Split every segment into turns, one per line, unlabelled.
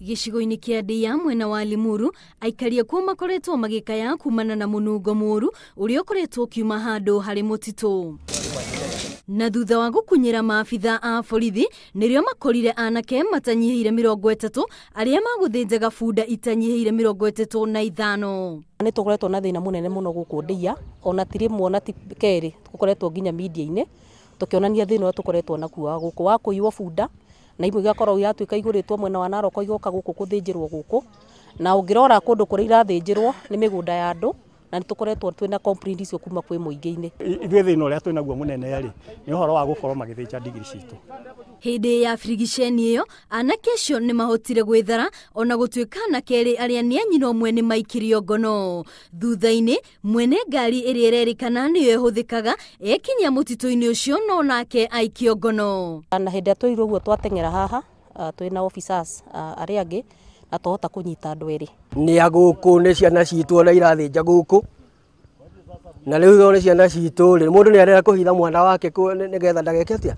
Gĩcigo-inĩ kĩa Ndĩa mwena wa Limuru, aikari akuo makoretwo magĩkaya kumana na mũnungo mũru ũrĩa ũkoretwo ũkiuma handũ harĩ mũtitũ. Na thutha wa gũkunyĩra maabitha a borithi nĩrĩo makorire anake matanyihĩire 30 arĩa magũthĩnjaga bunda itanyihĩire 35.
Nĩ tũkoretwo na thĩna mũnene mũno gũkũ Ndĩa, ona ti rĩmwe ona ti kerĩ, tũkoretwo nginya media-inĩ tũkĩonania thĩna ũrĩa tũkoretwo nakuo wa gũkũ wa kũiywo bunda, na imwe igakorwo iratuĩka igũrĩtwo mwena wa Narok igoka gũkũ gũthĩnjĩrwo gũkũ, na ũngĩrora kũndũ kũrĩa irathĩnjĩrwo nĩ mĩgũnda ya andũ, na nĩ tũkoretwo twĩna complaint icio kuma kwĩ mũingĩ-inĩ.
Ithuĩ thĩna ũrĩa twĩnaguo mũnene rĩ nĩ ũhoro wa gũkorwo magĩthĩnja ndigiri citũ.
Hĩndĩ ya birigiceni ĩyo anake acio nĩ mahotire gwĩthara ona gũtuĩka anake erĩ arĩa nĩ a nyina ũmwe nĩ maikirio ngono. Thutha-inĩ mwene ngari ĩrĩa ĩrerĩkana nĩyo ĩhũthĩkaga ekinyia mũtitũ-inĩ ũcio no nake aikio ngono.
Na hĩndĩ ĩrĩa twerirwo ũguo twateng'era haha twĩna officers arĩa angĩ na twahota kũnyita andũ erĩ.
Nĩ a gũkũ, nĩ ciana citũ ona irathĩnja gũkũ, na rĩu nĩ ciana citũ rĩ, mũndũ nĩ arenda kũhitha mwana wake nĩgetha ndageke atĩa,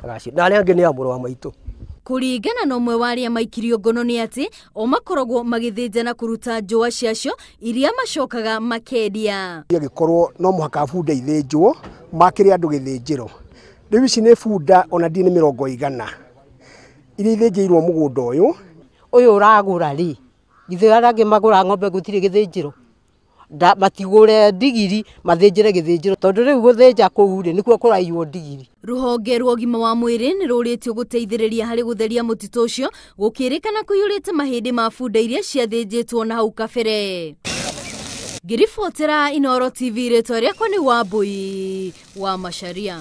na arĩa angĩ nĩ a mũrũ wa maitũ.
Kũringana na ũmwe wa arĩa maikirio ngono nĩ atĩ o makoragwo magĩthĩnja na kũruta njũa ciacio iria macokaga makendia.
Angĩkorwo no mũhaka bunda ithĩnjwo makĩre andũ gĩthĩnjĩro, rĩu ici nĩ bunda ona ndiĩ nĩ 100 iria ithĩnjĩirwo mũgũnda ũyũ.
Ũyũ ũragũra rĩ, githĩ arĩa angĩ magũra ng'ombe gũtirĩ gĩthĩnjĩro, matigũre ndigiri mathĩnjĩre gĩthĩnjĩro, tondũ rĩu gũthĩnja kũu rĩ nĩkuo kũraiywo ndigiri.
Rũhonge rwa ũgima wa mwĩrĩ nĩ rũrĩtio gũteithĩrĩria harĩ gũtheria mũtitũ ũcio gũkĩrĩkana kũiyũrĩte mahĩndĩ ma bunda iria ciathĩnjĩtwo na hau kabere. Ngĩribotera Inooro TV, rĩtwa rĩakwa nĩ Wambui wa Macharia.